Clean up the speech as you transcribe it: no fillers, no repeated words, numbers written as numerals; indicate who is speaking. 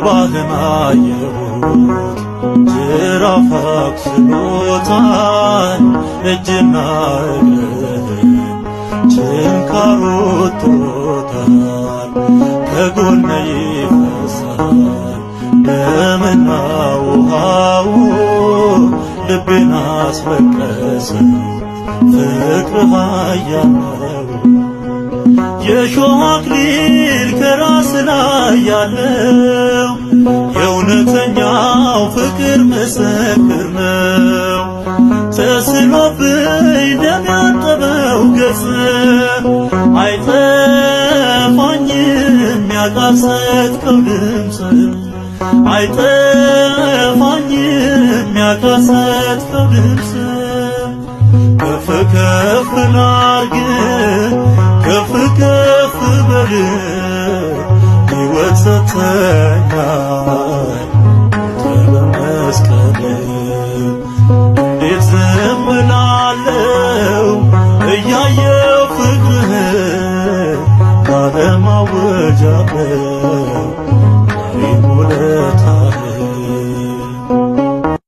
Speaker 1: ጀርባህን አየሁት ጅራፍ አቁስሎታል እጅና እግርህን ችንካር ወጥሮታል። ከጎን ይፈሳል ደምና ውሃው ልቤን አስለቀሰው ፍቅር ኃያል ነው። የሾህ አክሊል ከራስ ላይ ያለው የእውነተኛው ፍቅር ምስክር ነው። ተስሎብኝ ደም ያጠበው ገጽ አይጠፋኝም ያቃሰትከው ድምፅ አይጠፋኝም ያቃሰትከው ድምፅ። ከፍ ከፍ ላርግ ከፍ ከፍ በል ሕይወት ሰጥተኛል በመስቀል። እንዴት ዝም እላለሁ እያየሁ ፍቅርህን ላለማወጃበት